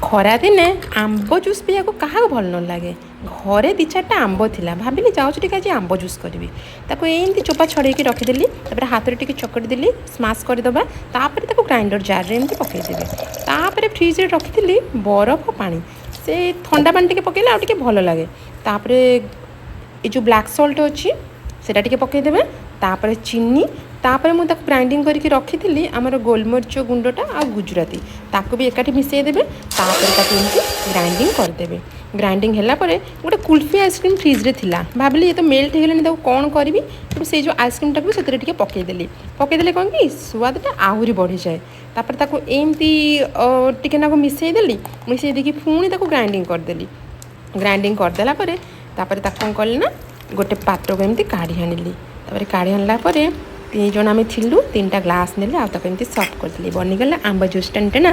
ଖରାଦିନେ ଆମ୍ବ ଜୁସ୍ ପିଇବାକୁ କାହାକୁ ଭଲ ନ ଲାଗେ? ଘରେ ଦୁଇ ଚାରିଟା ଆମ୍ବ ଥିଲା। ଭାବିଲି ଯାଉଛି ଟିକେ ଆଜି ଆମ୍ବ ଜୁସ୍ କରିବି। ତାକୁ ଏମିତି ଚୋପା ଛଡ଼େଇକି ରଖିଦେଲି। ତାପରେ ହାତରେ ଟିକେ ଚକଟି ଦେଲି, ସ୍ମାସ୍ କରିଦେବା। ତାପରେ ତାକୁ ଗ୍ରାଇଣ୍ଡର ଜାର୍ରେ ଏମିତି ପକାଇଦେବେ। ତାପରେ ଫ୍ରିଜ୍ରେ ରଖିଥିଲି ବରଫ ପାଣି, ସେ ଥଣ୍ଡା ପାଣି ଟିକେ ପକାଇଲେ ଆଉ ଟିକେ ଭଲ ଲାଗେ। ତାପରେ ଏ ଯେଉଁ ବ୍ଲାକ୍ ସଲ୍ଟ ଅଛି, ସେଇଟା ଟିକେ ପକାଇଦେବେ। ତାପରେ ଚିନି। ତାପରେ ମୁଁ ତାକୁ ଗ୍ରାଇଣ୍ଡିଙ୍ଗ କରିକି ରଖିଥିଲି ଆମର ଗୋଲମରିଚ ଗୁଣ୍ଡଟା ଆଉ ଗୁଜୁରାତି, ତାକୁ ବି ଏକାଠି ମିଶାଇ ଦେବେ। ତାପରେ ତାକୁ ଏମିତି ଗ୍ରାଇଣ୍ଡିଙ୍ଗ କରିଦେବେ। ଗ୍ରାଇଣ୍ଡିଙ୍ଗ ହେଲା ପରେ ଗୋଟେ କୁଲଫି ଆଇସ୍କ୍ରିମ୍ ଫ୍ରିଜ୍ରେ ଥିଲା। ଭାବିଲି ଇଏ ତ ମେଲ୍ଟ ହେଇଗଲାଣି, ତାକୁ କ'ଣ କରିବି? ତେଣୁ ସେଇ ଯେଉଁ ଆଇସ୍କ୍ରିମ୍ଟାକୁ ବି ସେଥିରେ ଟିକେ ପକାଇଦେଲି। ପକାଇଦେଲେ କ'ଣ କି ସୁଆଦଟା ଆହୁରି ବଢ଼ିଯାଏ। ତାପରେ ତାକୁ ଏମିତି ଟିକେ ନାକୁ ମିଶାଇ ଦେଲି। ମିଶାଇ ଦେଇକି ପୁଣି ତାକୁ ଗ୍ରାଇଣ୍ଡିଙ୍ଗ କରିଦେଲି। ଗ୍ରାଇଣ୍ଡିଙ୍ଗ କରିଦେଲା ପରେ ତାପରେ ତାକୁ କ'ଣ କଲି ନା ଗୋଟେ ପାତ୍ରକୁ ଏମିତି କାଢ଼ି ଆଣିଲି। ତାପରେ କାଢ଼ି ଆଣିଲା ପରେ ତିନି ଜଣ ଆମେ ଥିଲୁ, ତିନିଟା ଗ୍ଲାସ୍ ନେଲି ଆଉ ତାକୁ ଏମିତି ସର୍ଭ କରିଦେଲି। ବନିଗଲା ଆମ୍ବ ଜୁସ୍। ଟେନ୍।